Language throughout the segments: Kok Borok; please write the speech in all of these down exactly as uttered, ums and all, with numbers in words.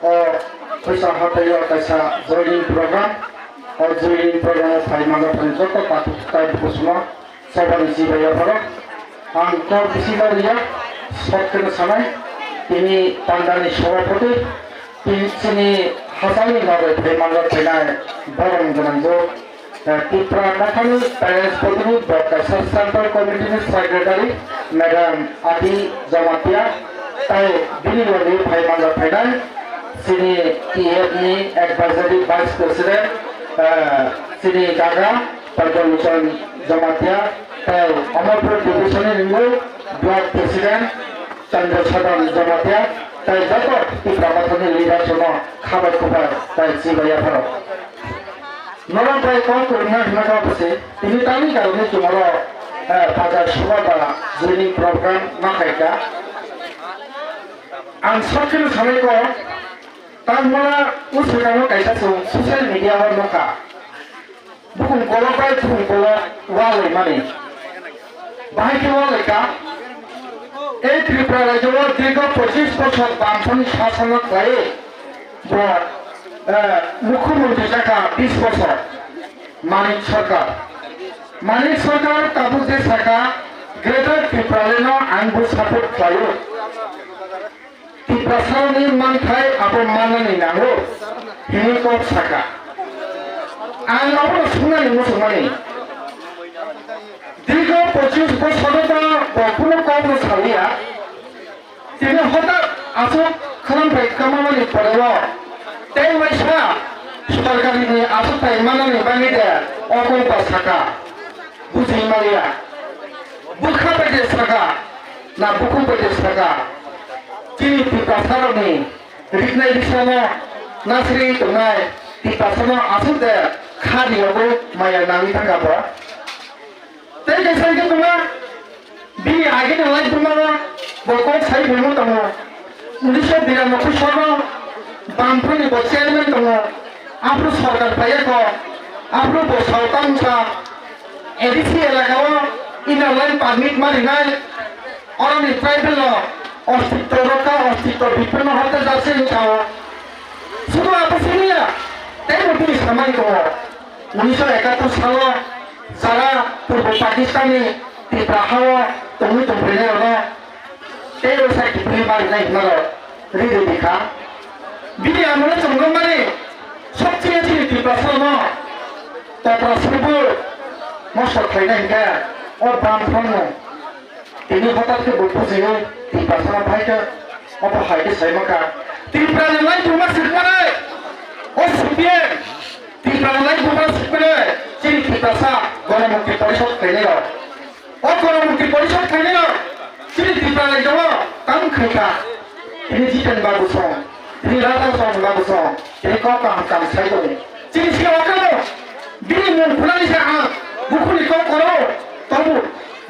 O Phuisa Hathai o kaisa joining program. O joining program o phai mangkha phai joto takhuk tai bukusuno sobani chibai yapharo. Ang kok bisingo riya, short khe sanai, tini pandani sabhapati, tini chini hachani bagwi phai mangkha phainai borok gwnang jok. Eh, Tipra Mothani Parents Body ni Bokkaisa Central Committee ni Secretary Madam Adi Jamatia, tai bini logi phai mangkha phainai chini T F ni Advisory Vice President, eh, chini Gaga Pankaj Lochon Jamatia, tai Amarpur Division ni Block President Chandra Sadan Jamatia, tai joto Tipra Mothani leaders no khabai khubai tai chibai yapharo. Norok bai kok kwrwngna hwnma kha bwse, tini tamni karwi chwng oro, eh, bazar soba ba joining program ma khaika. Ang sakhe sanai ko, tangmala usukano kaisa chwng social media o nukha. Bukhung kolok bai bukhung kolok walaimani. Bahai khe walaika, ei Tripura rajyo o dirgho pochis bochor bamphani sasana khlaiwi, Bo, eh, mukhyamantri jakha bis bosor, Manik Sarkar. Manik Sarkar tabuk je sakha, Greater Tipraland no ang bo support khlaio. Tiprasarokni manthai abo mannani nango, hwnwi kok sakha. Ang abono swngnani muchungmani. Dirgho pochis bosor no bo kunu kokno saliya. Tini hotat aswk khwlangpai kwmamani pore o tei waisa sorkarini achukthai manani bagwi de o kok ba sakha? Buji maliya. Bwkha bai de sakha na bukhuk bai de sakha? Chini Tiprasarokni riknai bisano nasri tongnai Tiprasano aswk de kha riyogwi maya nangwi thangkha bo. Tei kaisa hwnkhe tongma, bini agini life bumano bo kok sai phaiwi tongo. Unisho biranobbai sono Bamphani bo chairman tongo. Aphuru sorkar phaiya kho. Aphuru bo sao tamsa A D C elaka o inner line permit ma rinai. Oroni tribal no ostitto rokha, ostitto biphinno hotte jasse sao. Sudu abo siniya, tei bo bini samani tongo. Unisho ekattor salo jara Purbo Pakistani Tipra hao tongwi tongphainairokno tei rwsa kiphilwi barinai hwnwi riri rikha. Bini amolo chwng nukmani sobcheye chini Tiprasarokno topra sibui moso khlainai hinkhe o bam thangno. Tini hotat khe bo bujiwi Tiprasano phai khe obo hai khe sai mankha. Tiprani lai buma sikmani o C P M, Tiprani lai buma sikmani chini Tiprasa Ganamukti Porishad khlainai rok. O Ganamukti Porishad khlainai rok chini Tiprani jomo tang khaikha. Tini Jiten Babu song, tini Radha song Babu song, tini kok kaham kaham sai tongo. Chini sini okano bini mung khulani se ang bukhuni kok koro tobu.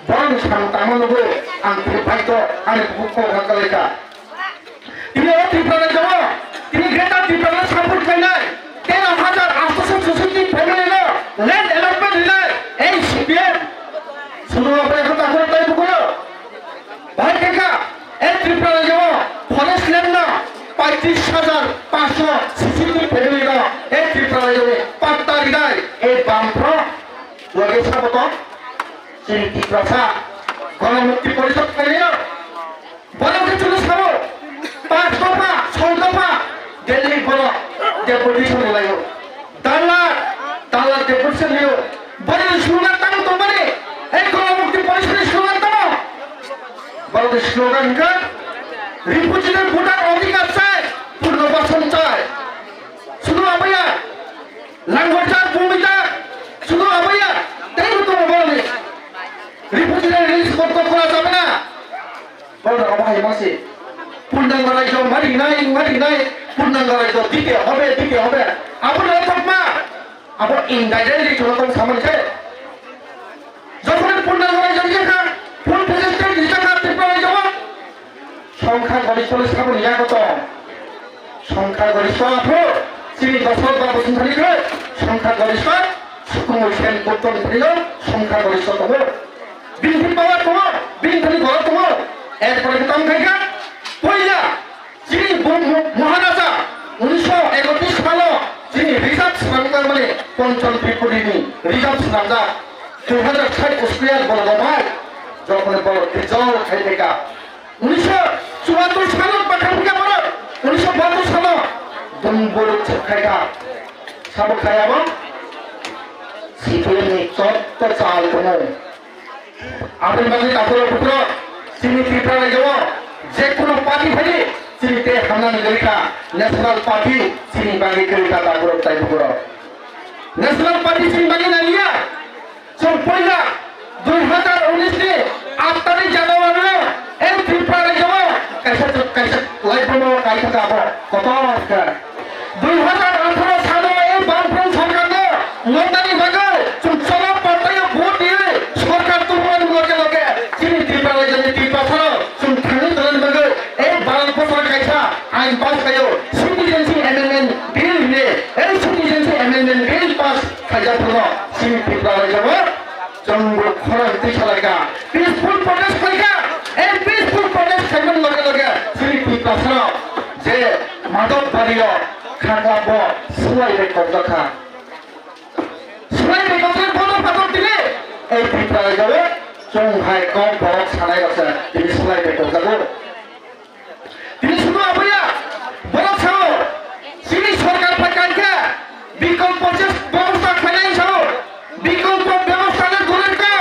Borokni samung tangma nugwi ang tini baidho ani bukhuk kok rwkha kalaikha. Tini o Tripura rajyo o tini Greater Tripura no support khlainai tero hajar aatso chusoti family no land allotment rinai ei C P M. Sudu aphai ekho takhoro tai bukhoro. Bahai khe kha, e Tripura rajyo o forest land no paitris hajar panchsho chusoti family no e Tripura rajyo ni patta rinai ei bamphro loge saboto. Chini Tiprasa Ganamukti Porishad khlainai no, borok khe chwngno sao, panch dopha, soi dopha, Delhi borok deputation rwlaio. Dalal, dalal deputation rwlaio. Borokni slogan tamo tongmani, ei Ganamukti Porishadni slogan tamo? Borokni slogan wngkha, refugee ni voter adhikar chai, punarbasan chai. Sudu abaya, Langorjak, Bumijak, sudu abaya, tei bo tongo borokni. Refugee release korto khora jabe na. Borok obo hai mase. Purnango rajyo marinai, marinai, purnango rajyo dite hobe, dite hobe. Abo no thokma. Abo indirectly chwla tong samani khe. Jokhon purnango rajyo rijak kha, full fledged state rijak kha Tripura rajyo o. Songkha goristho le saboni yago tong. Songkha goristho aphu chini Dosrot Babu songkhani khe songkha goristho Sukumui Sen Gupta ni thani songkha goristho tongo. Bini thani power tongo, bini thani goro tongo. Erpore khe tamo khai kha poila chini bo mo-, Maharaja Unisho ekotris salo chini reserve swnamjak mani Pancham Tripuri ni reserve swnamjak dui hazar sait square borok rok bai jokhon borok twijol khai phaikha. Unisho chuattor salo bakha phaikha borok, unisho baattor salo Dumbur chwk khaikha. Sabo khai abo C P M ni chotto chal tongo. Aboni bagwi takhurok bukhurok chini Tripura rajyo o je kono party phai chini tei hamnani gori kha, National Party chini bagwi kwrwi kha takhurok tei bukhurok. National Party chini bagwi nangya. Chwng puila dui hazar unis ni aat tarikh January o ei Tripura rajyo o kaisa kaisa laiphano kaisa abo kotor kha. Dui hazar atharo salo ei Bamfront sorkarno lobnani bagwi chwng cholo party-o vote riwi sorkar tubumani loge loge chini Tripura rajyoni Tiprasarok chwng thangwi tongnani bagwi ei Bharat bosoro kaisa ain pass khaio, Citizenship Amendment Bill hinwi. Ei Citizenship Amendment Bill pass khaijak phano chini Tripura rajyo o chwng bo khorang twi salaikha, peaceful protest khlaikha. Ei peaceful protest khaimani loge loge chini Tiprasarok je Madhobari o khakla bo swlai bai kokjak kha. Swlai bai kokjak bono phatok tini ei Tripura rajyo o chwng hai kok borok sanai rok se tini swlai bai kokjago. Tini sunu aboya, borok sao, chini sorkar phaikha khe, bikolpo je bebosta khainai sao, bikolpo bebosta le dure kha,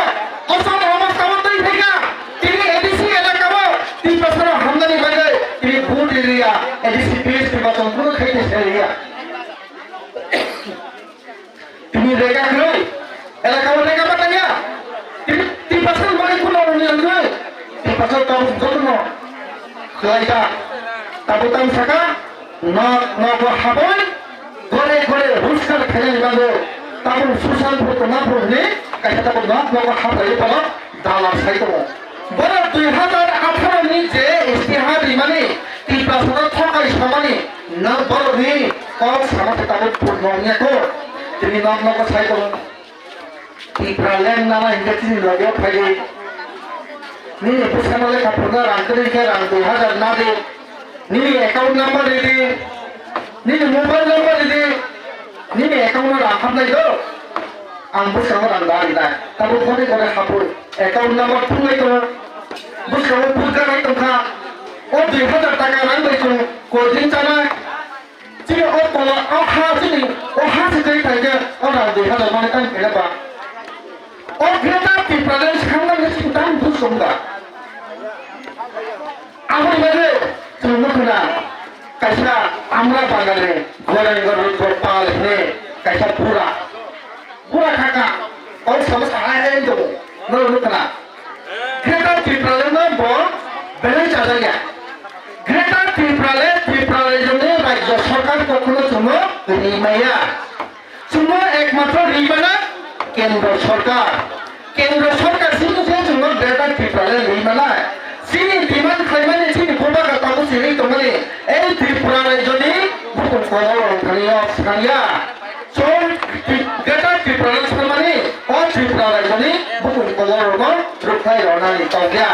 osol obostha o twi phaikha, tini A D C elaka o, tini basaro hamnani bagwi, tini vote ririya, A D C P S nirbachon kunu khaite seriya. Tini rega kwrwi, elaka o rega batanya. Tini, tini pasal mani kuno union kwrwi, tini pasal tau jotono khlaijak. Tabo tang saka, nok, nogo haboi, gore gore huskar khainani bagwi. Tabo Susanpur Tonapur ni, kaisa tabo nok, nogo habai palo. Dalar sai tongo. Borok dui hazar atharo ni je istiha rimani Tiprasano thokai samani na borokni kok sama khe tabuk purno wngya kho. Tini nok nogo sai tongo. Tipraland nana hinkhe chini logeo phaiwi. Nini bwsano lekha phurna rang kwrwi khe rang dui hazar nadi. Nini account number ridi. Nini mobile number ridi. Nini account no rang hapnai do. Ang bwskango rang da rinai. Tabuk hwnwi hwnwi hapwi account number thumlai tongo. Bwskango purka nai tongkha. O dui hazar taka rang bai chwng cold drink chanai. Chini o tola o ha chini o ha se tei thaikhe o rang dui hazar mani tang khaina ba. O Greater Tipraland sangnani chini tang bwskango da. Aboni bagwi chwng nukho na, kaisa Amra Bangali Goreng Goreng Gopal hwnwi kaisa bura. Bura kaka, o samo sa hai hai tongo. Norok nukho na. Greater Tipraland no bo belai chajakya. Greater Tipraland, Tripura rajyoni rajya sarkar kokno chwngno rimaya. Chwngno ekmatro rimana kendro sarkar. Kendro sarkar simi se chwngno Greater Tipraland rimana. Chini demand khlaimani chini bubagra tabuk siri tongmani. Ei Tripura rajyoni bukung kolok rok thani yok sangya. Chwng Greater Tipraland sanmani o Tripura rajyoni bukung kolok rokno rwkhlai rwnani tongya.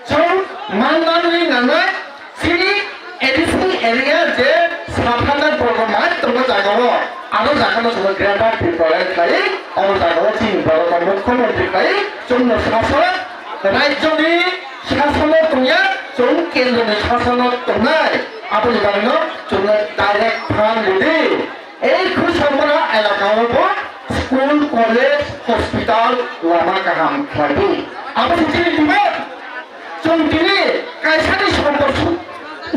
Chwng manmani nangnai chini A D C area je saphana borok mai tongo jagao, aro jagano chwngno Greater Tipraland khlai, o jagao chini borokno mukhyamantri khlai, chwngno sasak rajyoni sasono tongya, chwng kendroni sasono tongnai, aboni bagwino chwngno direct phan rwdi. Ei khwi Somora elaka o bo school, college, hospital, lama kaham khlai di. Abo se chini demand. Chwng tini kaisani sompor su-,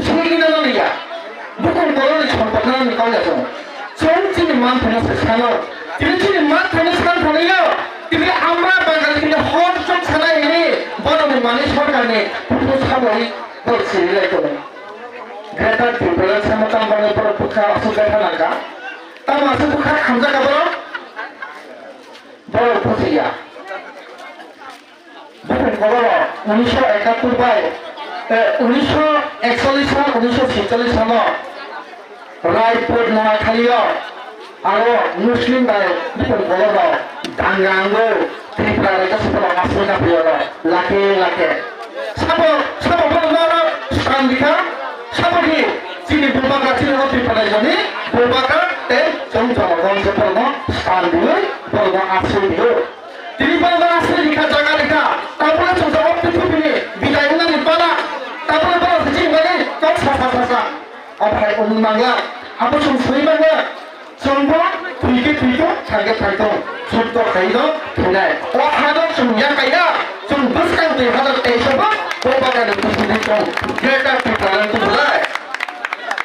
sugina naliya. Bukung koloni sompor nani kau ya chwng. Chwng chini man thani se sano. Tini chini man thani san thani yo. Tini Amra Bangali tini hor chwng sana ini bono ni mani sorkar ni putu saboi bol siri lai tongo. Greater Tipraland sama tang bangwi borok bwkha aswk betha nangkha. Tamo aswk bwkha khamjakha borok? Borok bujiya. Bukung koloro unisho ekattor bai, eh, unisho ekchollish sal, unisho sitchollish salo Raipur Noakhali o aro Muslim bai bukung koloro danga ango. Tripura bai khe sabo aswk na phi oro lake lake. Sabo, sabo borok no oro swkang bikha, sabo hi chini bubagra chini o Tripura Raijoni Bubagra tei chwng Jonogong se borokno stan rwui borokno asri rw. Tini borokno asri rikha, jaga rikha, tabukle chwng jagao pwthwibini bidai wngnani bana, tabukle borok se chini bagwi kok sasa sasa. Ophai wngwi mangla, abo chwng swi mangla. Chwngbo thwikhe thwithung, thangkhe thangthung, juddo khaino thwinai. O hano chwng ya kaiya, chwng bwskang dui hazar teis o bo, bo bagani bisingtwi chwng Greater Tipraland tubulai.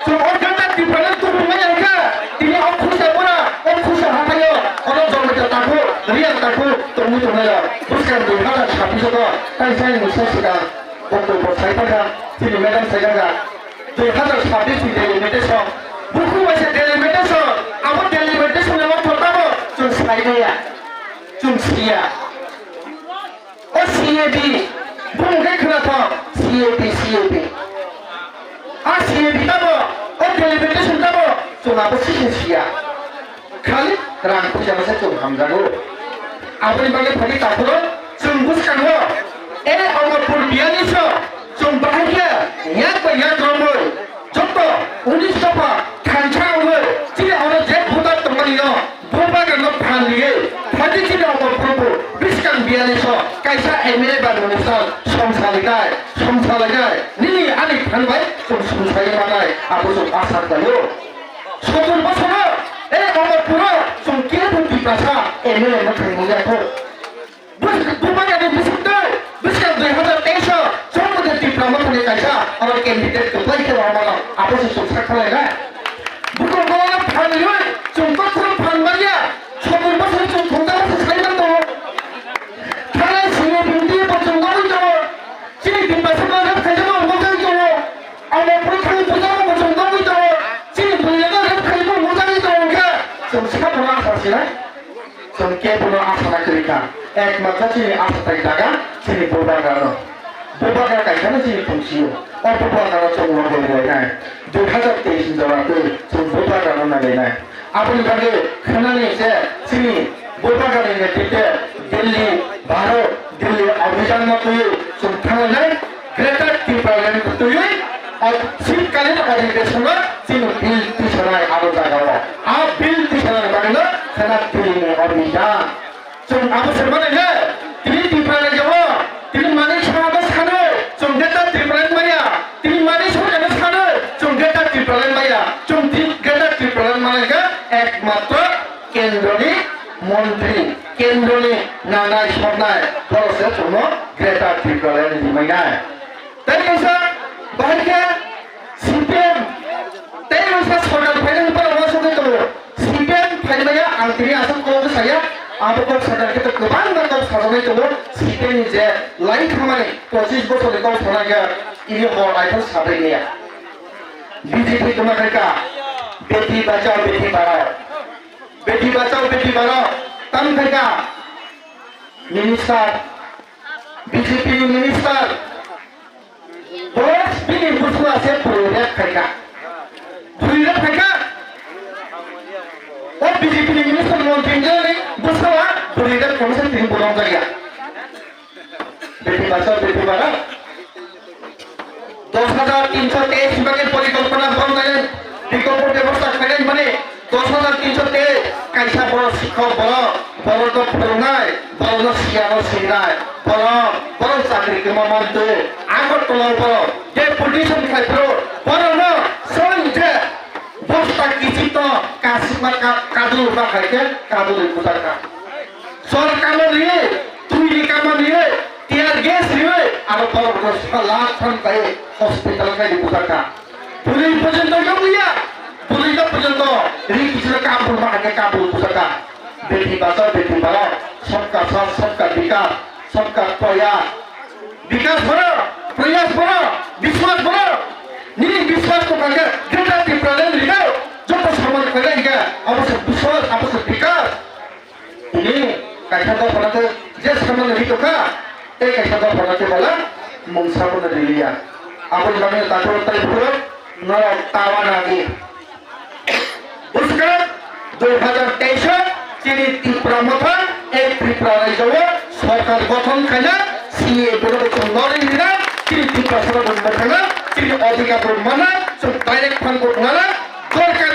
Chwng o Greater Tipraland tubumani hwnkhe, tini o khusa bura, o khusa hathaio, ono Jomita takhuk, Reang takhuk tongwi tongnaio. Bwskang dui hazar sabbish o to, taisani nungsa swkang, October sai thangkha, chini madam sai thangkha. Dui hazar sabbish ni delimitation. Buku bai se delimitation. Abo delimitation ni ortho tamo chwng sai maya. Chwng siya. O C A D. Bumung khe khwnathok. C A D, C A D. A C A D tamo. O delimitation tamo. Chwng abo sisi siya. Khali rang puisa no se chwng hamjago. Aboni bagwi phagi takhoro chwng bwskango. E Amarpur biyani so chwng bahai khe yak bai yak romwi joto unis dopha thansa wngwi chini oro je voter tongmani no bo bagra no phan riwi phagi chini Amarpur bo bwskang biyani so kaisa M L A ba minister songsa lainai songsa lainai nini ani phan bai chwng songsa lainai abo chwng asa khlaio. Sotor bosoro, e Amarpuro, chwng kebo Tiprasa M L A no khaimung ya kho. Bus-, bumani ani bisingtwi, bwskang dui hazar teis o, chwng mode Tipra Mothani kaisa, oro candidate kwplai khe rw mano, abo se chwng sak khalai na. Buko gola phan yui, chwng kokhoro phan manya, sotor bosoro chwng thwngsa bosor sai man tongo. Thanai sini bindi bo chwng nugwi tongo. Chini Tiprasa no rep khaijak no mojai tongo. Amo bwkhang bujao muchung nugwi tongo, chini bwrwirokno rep khaimo mujagwi tongo khe, chwng sabono asa sinai? Chwng kebono asa na kwrwi kha. Ekmatro chini asa tai jaga chini Bubagrano. Bubagra kaikhano chini thumsio. O Bubagrano chwng logi rwlainai. Dui hazar teis ni jora twi chwng Bubagrano nailainai. Aboni bagwi khwnani je chini Bubagrani netritwe Delhi, Bharat, Delhi abhijan no twiwi chwng thanglainai. Greater Tipraland twiwi o shitkalin adhikarshono chini bill tisanai abo jagao. A bill tisanani bagwino khwna twiwi ni abhijan. Chwng abo se mane le, tini Tipraland o, tini manwi sabo sanwi, chwng Greater Tipraland maya, tini manwi sorkarno sanwi, chwng Greater Tipraland maya, chwng Tri-, Greater Tipraland mane khe ekmatro kendroni montri, kendroni nangnai soknai, borok se chwngno Greater Tipraland rimai nai. Tei kaisa bahai khe C P M, tei kaisa sorkar phainani borok uansugwi tongo. C P M phaimaya ang tini aswk kok saya, abo kok sakha khe kwbangma kok sajaknai tongo. C P M ni je lai thangmani pochis bosorni kok sanai khe ini hor aithang sabai maya. B J P tongma khaika, beti bachao, beti padhao. Beti bachao, beti padhao. Tam khaika, minister, B J P ni minister. Bo bini bwsla se bwrwi rep khaika. Bwrwi rep khaika. O B J P ni minister montri ni bwsla bwrwi rep khaima se tini bo romjakya. Beti bachao, beti padhao. Dos hajar tinso teis bagwi porikolpona banai, bikolpo bebosta khainai mani. Dos hajar tinso teis kaisa borok sikhok borok, borokno phwrwngnai, borokno siyano sinai, borok, borok chakri kwma mantwi, Agartala borok, deputation khai phuru, borokno chwng je bosta kichikno kasima ka-, kadul ba khai khe kadulwi bujakha. Chor kamo riwi, twi ni kamo riwi, tear gas riwi, aro borokno sala than bai hospital khai bujakha. Bwrwi porjonto yokliya, bwrwi no porjonto ri kichila kabul ma hake kabul pusaka. Beti bachao, beti padhao, sabka saath, sabka vikas, sabka prayas. Vikas boro, prayas boro, biswas boro. Nini biswas to kake Greater Tipraland rino, joto samani khailai hingke, abo se biswas, abo se vikas. Tini kaisa dophano khe je samani ri tongkha, tei kaisa dophano khe bala mungsa bono riliya. Aboni bagwi takhuk tei phuru norok tawa nadi. Bwskang dui hazar teis o chini Tipra Motha ek Tripura rajyo o sorkar gothon khaina C A A bono bo chwng norwi rina chini Tiprasa rok bo mwthangna chini adhikar bo mana chwng direct phan bo mana dorkar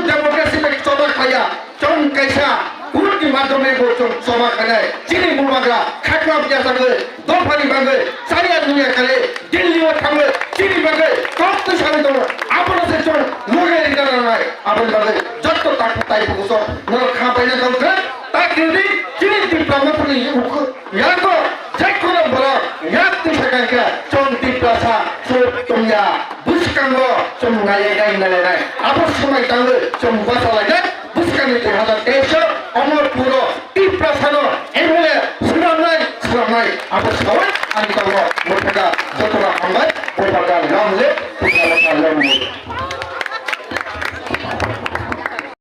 Democracy bai choba khaya, chwng kaisa vote ni madhyome bo chwng choba khainai. Chini bubagra khakram ya jagwi, dophani bagwi, chaya nungya kale, Delhi o thangwi, chini bagwi kok twi sani tongo. Abono se chwng loge rina nangnai. Aboni bagwi jotto tak tai bukuso norok kha paina tongkha. Tak rwdi chini Tipra Mothani ukhu. Yago jekono borok yak tisa kangkha chwng Tiprasa chwng tongya bwskango chwng naiya nai nai nai abo swmai tangwi chwng bachalainai bwskangni dui hazar teis o Amarpuro Tiprasano M L A swnamnai swnamnai abo sawi ani tongo mwthangkha jotono hambai bwthakha long live Tiprasa long live.